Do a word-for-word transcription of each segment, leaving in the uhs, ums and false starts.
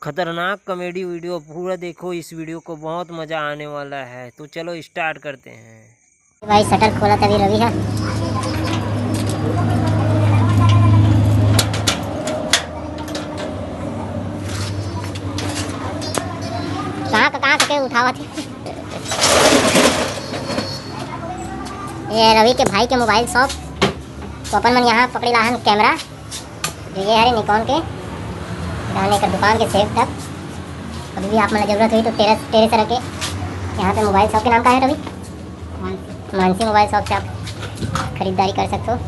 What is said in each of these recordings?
खतरनाक comedy video पूरा देखो, इस वीडियो को बहुत मजा आने वाला है। तो चलो स्टार्ट करते हैं। भाई शटर खोला तभी रवि है। कहाँ का, कहाँ से के उठावा थे? ये रवि के भाई के मोबाइल शॉप। तो अपन मन यहाँ पकड़ी लाहन कैमरा, जो ये हरे निकॉन के, रहने का दुकान के सेफ तक। कभी भी आप मन ला जरूरत हुई तो टेरेस, टेरेसर के यहाँ पे मोबाइल शॉप के नाम का है रवि? मानसी मोबाइल शॉप से आप खरीदारी कर सकते हो।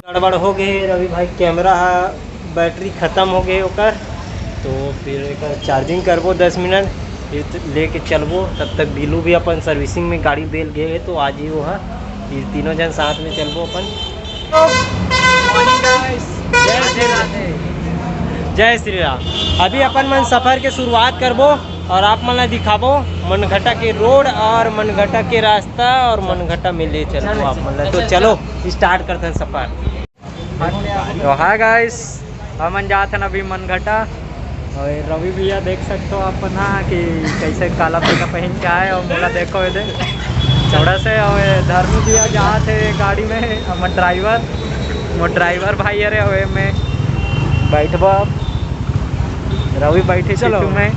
गड़बड़ हो गए रवि भाई, कैमरा हा बैटरी खत्म हो गए ओकर, तो फिर एकर चार्जिंग करबो दस मिनट, फिर त-, लेके चलबो। तब तक बिलू भी अपन सर्विसिंग में गाड़ी देल गए है, तो आज ही वो है, फिर तीनों जन साथ में चलबो अपन। जय श्री राधे। जय श्री राम। अभी अपन मन सफर के शुरुआत करबो और आप मन ला दिखाबो मनघटा के रोड और मनघटा के रास्ता और मनघटा में ले चलबो आप मन ला। तो चलो स्टार्ट करते हैं सफर। तो हाय गाइस, हमन जात हन अभी मनघटा। और रवि भैया देख सकते हो अपन हा कि कैसे काला पीला पहन के आए, और मोला देखो इधर थोड़ा से। और धर्मू भैया जात है गाड़ी में, हमर ड्राइवर, मोर ड्राइवर भाई। अरे ओए में बैठबो अब, रवि बैठे चलो। सीट में।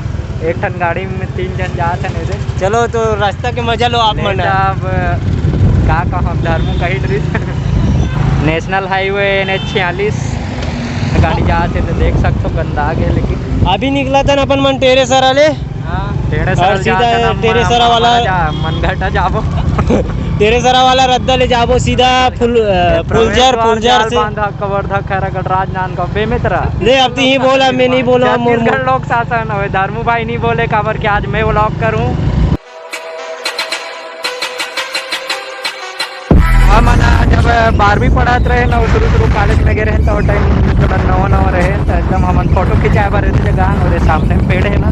एक ठन गाड़ी में तीन जन जात हन एदे। चलो तो रास्ता के मजा लो आप मन। अब का कहब, धर्मू कही रहिस। नेशनल हाईवे एन एच छियालीस गाड़ी जात हे तो देख सकथो गंदा गे, लेकिन अभी निकला था ना अपन मन टेरेसरा ले। हाँ, टेरेसरा और सीधा जात हन, टेरेसरा वाला मनघटा जाबो। टेरेसरा वाला रद्दा ले जाबो सीधा फुल-, अ, फुलझर, फुलझर से। बांधा कवर्धा खैरागढ़ राजनांदगांव बेमेतरा। ले अब तो ही बोला, मैं नहीं बोला, मोर छत्तीसगढ़ लोक शासन होए, धर्मू भाई नहीं बोले काबर कि आज मैं व्लॉग करूं। हमन जब बारहवीं पढ़त रहे ना, शुरू शुरू कॉलेज में गए रहे, तो टाइम थोड़ा नवा नवा रहे, तो एकदम हमन फोटो खिंचाए बर एदे जगह, और ये सामने पेड़ है ना,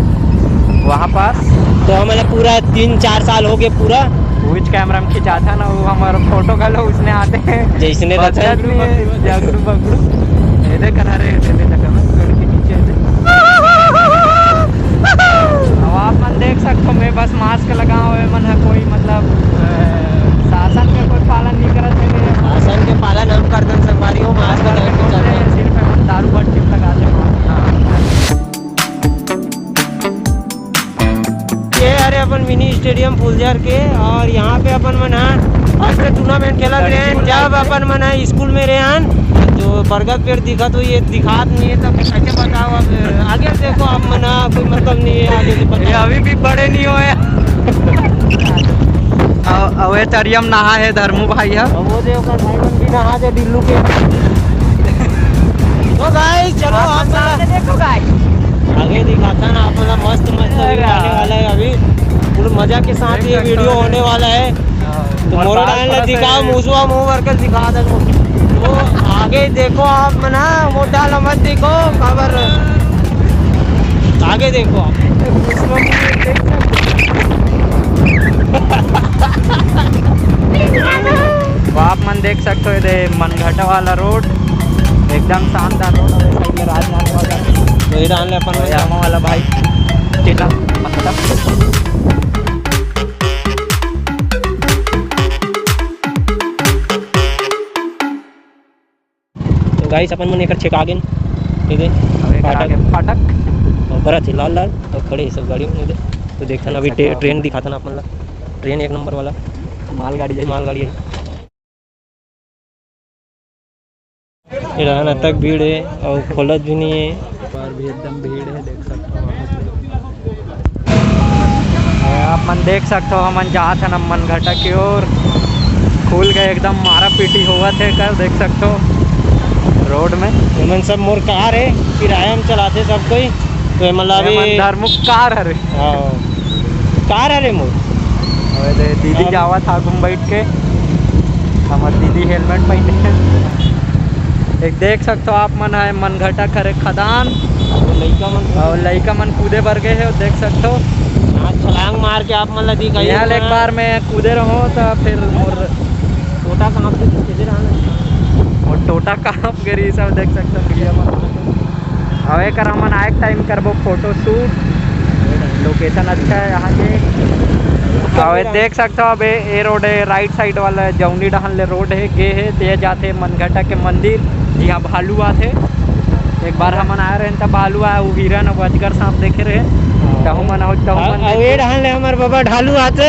वहाँ पास। तो हमन पूरा तीन चार साल हो गए पूरा। उच कैमरा में खिंचाता ना, वो हमारा फोटो घलो उसने आते हैं। जैसने रहता है। बदलत नहीं है, जगड़ू बगड़ू। ये देख करा रहे, ये देख करा रहे, पेड़ के नीचे ये देख। अब आप मन देख सकते हो, मैं बस मास्क लगा हुए मन है, कोई मतलब, अ, शासन के कोई पालन नहीं करत है। शासन के पालन हम करथन संगवारी हो, मास्क लगा के चलथन। सिर्फ हम दारू भट्टी में लगा दे मास्क। हाँ। ये हरे अपन मिनी स्टेडियम फुलझर के, और यहाँ पे अपन मन ह फर्स्ट टूर्नामेंट खेलत रहे हैं, जब अपन मन ह स्कूल में रहे हैं। जो बरगद पेड़ दिखा तो ये दिखात नहीं है, तब कैसे बताओ? अब आगे देखो, आप मन ह कोई मतलब नहीं है आगे से ये पता। अभी भी बड़े नहीं हुए। अउ, अउ ये तरियम नहा है धर्मू भाई ह। अब वो दे ओकर भाई मन भी नहा दे बिल्लू के। तो गाइस चलो आप आप मन ला देखो गाइस। आगे दिखाता ना आप मन ला, मस्त मस्त view आने वाला है अभी। फुल मजा के साथ ये वीडियो होने वाला है। तो मोरो डाल ला दिखाओ, मुसवा मुंह भर के दिखा दे। तो आगे देखो आप मन ह, मोटा ला मत देखो, काबर आगे देखो आप। तो आप मन देख सकते हो, ये मनघटा वाला रोड एकदम शानदार रोड है। साइड में राजनांदगांव का तो ये डाल ले अपन यामा वाला भाई टीला मतलब। तो गाइस अपन मन एकर छेका गेन, ये दे अब एकर आगे फाटक। फाटक। और बड़ा थी लाल लाल और खड़े सब गाड़ी में दे। तो देखथन अभी देख सकते हो। ट्रेन दिखाथन अपन ला, ट्रेन एक नंबर वाला। मालगाड़ी जैसे। मालगाड़ी है। ये रहन तक भीड़ है और खोलत भी नहीं है। पर भी एकदम भीड़ है, देख सकते हो वहाँ पे। आप मन देख सकते हो, हमन जात हन अब मनघटा की ओर। खुल गए एकदम, मारा पीटी होवत है कर, देख सकते हो रोड में। एमन सब मोर कार है, किराया में चलाते सब कोई, तो एमन ला अभी एमन धर्मुख कार हरे। हाँ, कार हरे मोर। अबे दे, दीदी अब जावत आगू में बैठ के, हमर दीदी हेलमेट पहने है। एक देख सकते हो आप मन आए मनघटा करे खदान। वो लइका मन और लइका मन कूदे बर गए है, देख सकते हो। आज छलांग मार के आप मन ला दिखाई यहाँ ले एक बार मैं कूदे रहूँ तो फिर मोर टोटा कांप के कूदे रहना। मोर टोटा कांप गे रही, सब देख सकते हो वीडियो में। अब एकर हमन आए टाइम करबो फोटो शूट। लोकेशन अच्छा है यहाँ के। अब ये देख सकते हो, अब ये, ये रोड है, राइट साइड वाला जौनी डहन ले रोड है, गे है, ते जाते मनघटा के मंदिर, जिहाँ भालू आते। एक बार हमन आए रहे त भालू आए, वो हिरन, वो अजगर सांप देखे रहे। तहु मन हो, तहु मन अउ ये देखे। डहन ले हमर बाबा ढालू आते।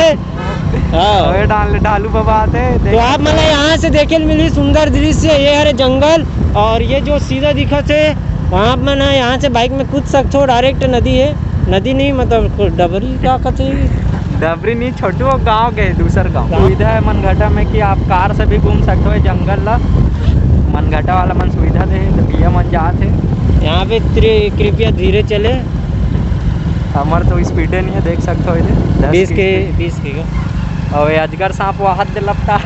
हाँ। अउ ये डहन ले ढालू बाबा आते। तो देख आप मन ला यहाँ से देखे ल मिली सुंदर दृश्य, ये हरे जंगल और ये जो सीधा दिखत है, वहाँ आप मन ह यहाँ से बाइक में कूद सकथो, डायरेक्ट नदी है। नदी नहीं, मतलब डबरी का कथे? डबरी नहीं, छोटू, वो गाँव गए, दूसर गाँव। गाँव? सुविधा है मनघटा में कि आप कार से भी घूम सकते हो ये जंगल ला। मनघटा वाला मन सुविधा दे है, तो भैया मन जात है। यहाँ पे त्रि-, कृपया धीरे चले। हमर तो स्पीडे नहीं है, देख सकते हो इधर दस बीस की के, स्पीड। बीस के का। और ये अजगर सांप वो हाथ दे लपटा।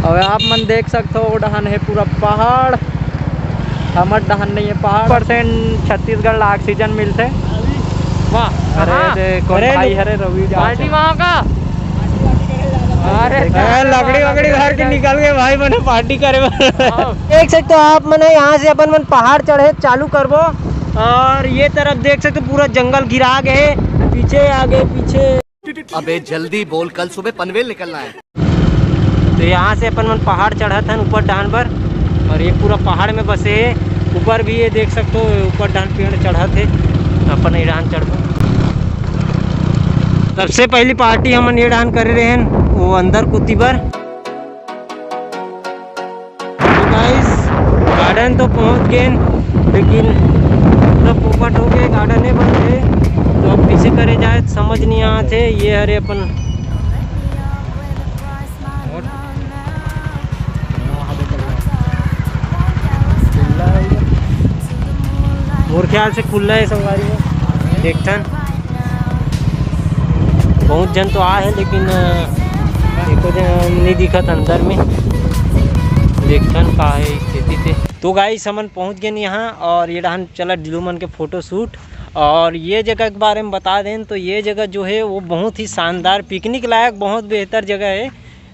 और आप मन देख सकते हो, वो डहन है पूरा पहाड़। हमर डहन नहीं है पहाड़। परसेंट छत्तीसगढ़ ला ऑक्सीजन मिलते। वाह, अरे हाँ। दे, कौन अरे भाई, अरे रवि जा पार्टी वहाँ का। अरे अरे लकड़ी वकड़ी घर के निकल गए भाई, मने पार्टी करे बर। हाँ। देख सकते हो आप मने, यहाँ से अपन मन पहाड़ चढ़े चालू करबो। और ये तरफ देख सकते हो, पूरा जंगल घिरा गए, पीछे आगे पीछे। अबे जल्दी बोल, कल सुबह पनवेल निकलना है। तो यहाँ से अपन मन पहाड़ चढ़त हन ऊपर डहान बर, और ये पूरा पहाड़ में बसे हे। ऊपर भी ये देख सकते हो, ऊपर डहान पेड़ चढ़त हे, अपन ये डहान चढ़बो। सबसे पहली पार्टी हमन ये डहान करे रहे हन, वो अंदर कुती बर। तो गाइस, गार्डन तो पहुंच गए, लेकिन पूरा पोपट हो गए, गार्डन ही बंद है। तो अब कैसे करे जाए, समझ नहीं आते। ये हरे अपन मोर ख्याल से खुल्ला है संगवारी हो, देखथन। बहुत जन तो आ है, लेकिन अ, एको जन नहीं दिखत अंदर में। देखथन का है स्थिति से। तो गाइस, हमन पहुंच गए यहाँ और ये डहान चला डिलू मन के फोटो शूट। और ये जगह के बारे में बता दें तो ये जगह जो है वो बहुत ही शानदार, पिकनिक लायक बहुत बेहतर जगह है।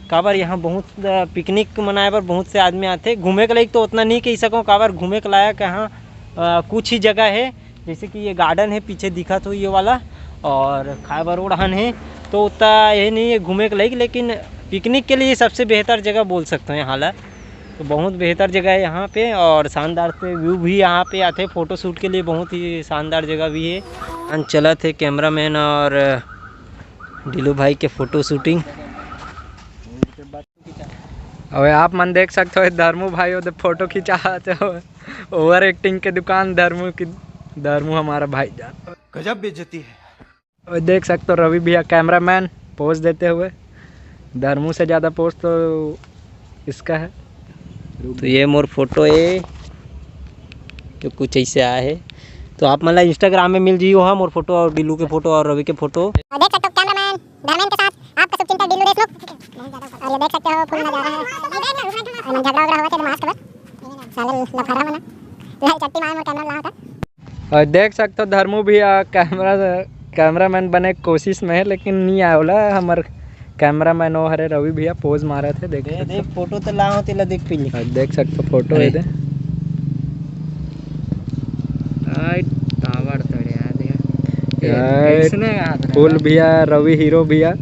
काबर यहाँ बहुत अ, पिकनिक मनाए बर बहुत से आदमी आथे। घूमे के लायक तो उतना नहीं कह सको, काबर घूमे के लायक यहाँ अ, कुछ ही जगह है, जैसे कि ये गार्डन है पीछे दिखत हो ये वाला, और खाए बर ओढ़ान है, तो उतना ये नहीं है घूमे के लायक, लेकिन पिकनिक के लिए सबसे बेहतर जगह बोल सकते हैं यहाँ ला। तो बहुत बेहतर जगह है यहाँ पे, और शानदार से व्यू भी यहाँ पे आते फोटो शूट के लिए, बहुत ही शानदार जगह भी है। हम चलत है कैमरामैन और डिलू भाई के फोटो शूटिंग। अबे आप मन देख सकते हो, धर्मू भाई ओदे फोटो खिंचावत हो, ओवर एक्टिंग के दुकान धर्मू की, धर्मू हमारा भाईजान। गजब बेइज्जती है। और देख सकते हो रवि भैया कैमरामैन पोज देते हुए, धर्मू से ज़्यादा पोज तो इसका है। तो ये मोर फोटो है, तो कुछ ऐसे आया है। तो आप मतलब इंस्टाग्राम में मिल जी हो, हाँ, मोर फोटो और डिलू के फोटो और रवि के फोटो। और देख सकते हो कैमरामैन धर्मेंद्र के साथ आपका शुभचिंतक डिल्लू देशमुख। और ये देख सकते हो फुल नजारा है। और झगड़ा वगड़ा हुआ थे तो मास्क बस। साले लफड़ा मना। लाल चट्टी मार मोर कैमरा ला होता। और देख सकते हो धर्मू भैया कैमरा, कैमरामैन बने के कोशिश में है, लेकिन नहीं आया बोला। हमर कैमरामैन वो हरे रवि भैया पोज मारा थे, देख दे, सकते दे, हो। फोटो तो ला होते ला देख पहले। और देख सकते हो फोटो अरे। है दे। आई तावड़ तड़े यार, देखा। यार, इसने कहा था फुल यार। भैया, रवि हीरो भैया।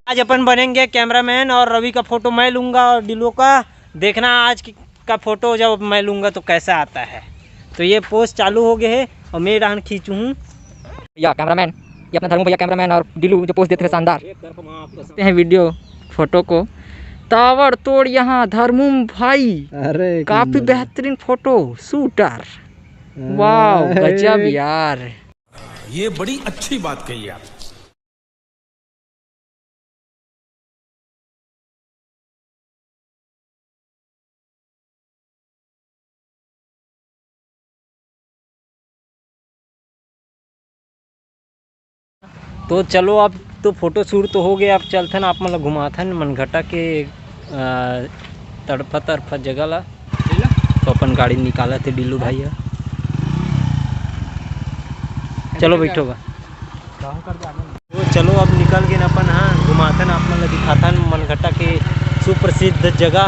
आज अपन बनेंगे कैमरामैन और रवि का फोटो मैं लूँगा और डिलो का। देखना आज की, का फोटो जब मैं लूँगा तो कैसा आता है। तो ये पोज चालू हो गए है और मैं डहान खींचू हूँ। या कैमरामैन, ये अपना धर्मू भैया कैमरामैन और डिलू जो पोज देते हैं शानदार। करते हैं वीडियो फोटो को। ताबड़तोड़ यहाँ धर्मू भाई, अरे काफी बेहतरीन फोटो शूटर। वाह, अरे। गजब यार। ये बड़ी अच्छी बात कही आप। तो चलो, अब तो फोटो शूट तो हो गया, अब चलथन आप मन ल घुमाथन मनघटा के, अ, तड़फा तड़फा जगह ला। तो अपन गाड़ी निकालत हे डिल्लू भाई ह। चलो बैठो बा। तो चलो, अब निकल गेन अपन, हाँ, घुमाथन आप मन ला, दिखाथन मनघटा के सुप्रसिद्ध जगह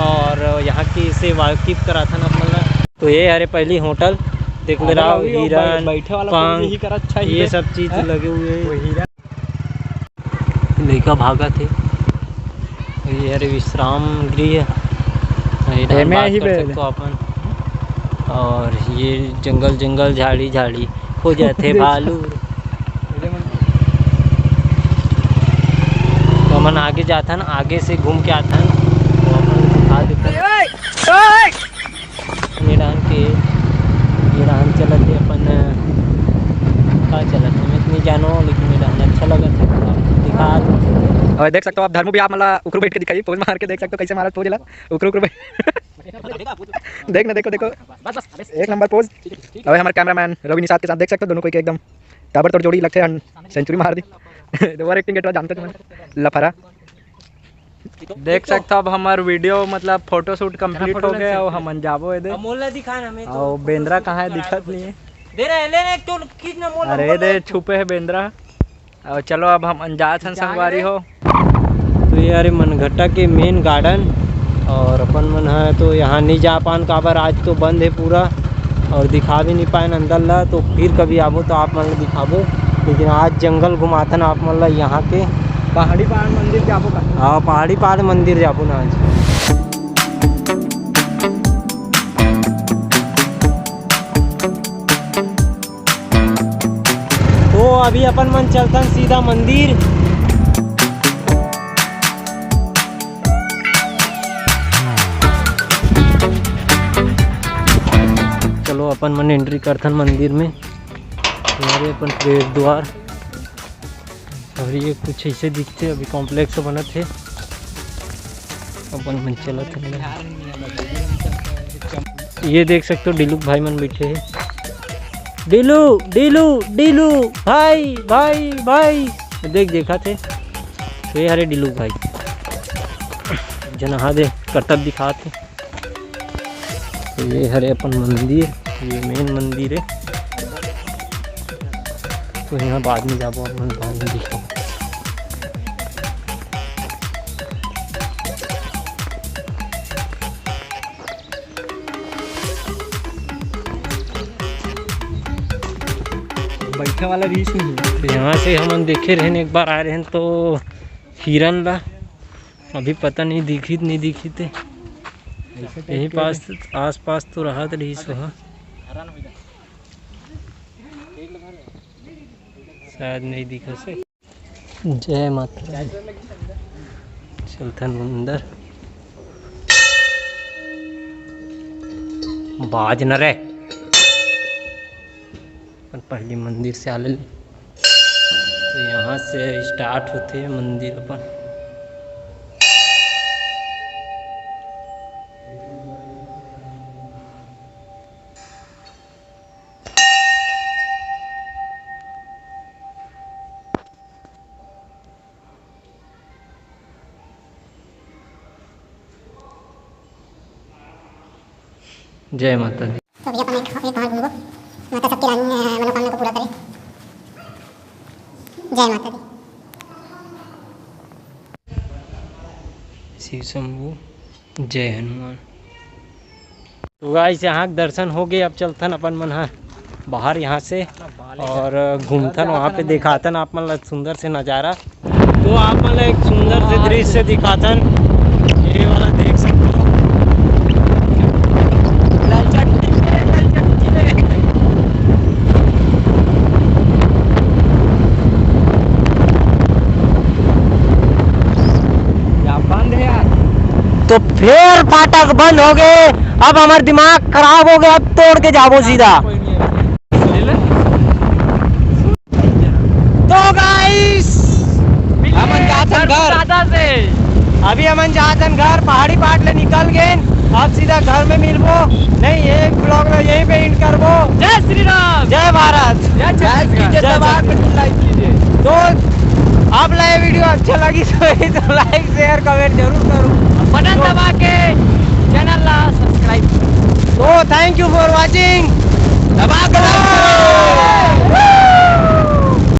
और यहाँ के से वाकिफ कराथन आप मन ला। तो ये हरे पहली होटल, देख ले रहा हो, हिरन, पंख, ये सब चीज लगे हुए हैं। लइका भागत हे। ये हरे विश्राम गृह, ये डाहन एमे बात ही कर बे। सकथो अपन। और ये जंगल, जंगल, झाड़ी, झाड़ी हो जाथे भालू। तो हमन आगे जाथन, आगे से घूम के आथन, तो अपन दिखा देथन। ये डाहन के, ये डाहन चलत हे अपन, का चलत हे, मैं तो नहीं जानो, लेकिन ये डाहन अच्छा लगत हे, तो आप दिखा दो। और देख सकते हो आप, धर्मू भी आप मला उकरू बैठ के दिखाई, पोज मार के देख सकते हो, कैसे मारा पोज ला, उकरू, उकरू बैठ। देख ना, देखो, देखो, एक नंबर पोज। और हमारे कैमरामैन रवि निषाद के साथ देख सकते हो, दोनों को एक एकदम ताबड़तोड़ जोड़ी लगथे, सेंचुरी मार दी। ओवर एक्टिंग के तो जानते तुमन, लफरा। देख सकथो, अब हमर वीडियो, मतलब, फोटोशूट कंप्लीट हो गए और हमन जाबो एदे। अब मोला दिखा ना, मैं तो और बेंदरा कहाँ है, दिखत नहीं है। दे रहे, ले, ले, एक तो खींच ना मोला, अरे मोला दे, एक तो। छुपे है बेंदरा। और चलो, अब हमन जात हन, संगवारी हो। तो ये हरे मनघटा के मेन गार्डन, और अपन मन है तो यहाँ नहीं जा पान, काबर आज तो बंद है पूरा। और दिखा भी नहीं पाएन अंदर ला, तो फिर कभी आबो तो आप मन ला दिखाबो। लेकिन आज जंगल घुमाथन आप मन ला यहाँ के। पहाड़ी पहाड़ मंदिर जाबो का? हाँ, पहाड़ी पहाड़ मंदिर जाबो ना आज। तो अभी अपन मन चलथन सीधा मंदिर। चलो, अपन मन एंट्री करथन मंदिर में। ये हरे अपन प्रवेश द्वार। और ये कुछ ऐसे दिखते, अभी कॉम्प्लेक्स बनत हे। अपन मन चलत हे। ये देख सकते हो, डिलुक भाई मन बैठे हे। डिलू, डिलू, डिलू, भाई, भाई, भाई। देख, देखा थे, ये हरे डिलुक भाई। जना हा दे, करतब दिखात हे। तो ये हरे अपन मंदिर, ये मेन मंदिर है। तो यहाँ बाद में जाबो, अपन बाद में दिखाऊँ। बैठे वाला रीस नहीं है। तो यहाँ से हमन देखे रहन, एक बार आए रहन तो हिरन ला, अभी पता नहीं दिखित नहीं दिखित है। यही पास, आस पास तो रहत रहिस होहा। शायद नहीं दिखस हे। जय माता दी। चलथन अंदर। बाज न रे। अपन पहली मंदिर से आले। तो यहाँ से स्टार्ट होथे मंदिर अपन। जय माता दी। तो अभी अपन एक, एक बार घूमबो, माता सबके रानी, अ, मनोकामना को पूरा करे। जय माता दी। शिव शंभू, जय हनुमान। तो गाइस, यहाँ के दर्शन हो गए, अब चलथन अपन मन ह बाहर यहाँ से और घूमथन, वहाँ पे दिखाथन आप मन ला सुंदर से नज़ारा। तो आप मन ला एक सुंदर से दृश्य दिखाथन, ये वाला देख सकते हो। या बंद है यार। तो फिर फाटक बंद हो गए। अब हमार दिमाग खराब हो गया, अब तोड़ के जाबो सीधा। तो गाइस, हमन जाथन घर। अभी हमन जाथन घर, पहाड़ी पाट ले निकल गेन। अब सीधा घर में मिलबो। नहीं, ये ब्लॉग ला यहीं पे एंड करबो। जय श्री राम। जय भारत। जय छत्तीसगढ़। जय छत्तीसगढ़। तो आप ला ये वीडियो अच्छा लगी तो, तो लाइक, शेयर, कमेंट जरूर करो। बटन दबा के चैनल ला सब्सक्राइब करो। तो thank you for watching। दबा के like करो।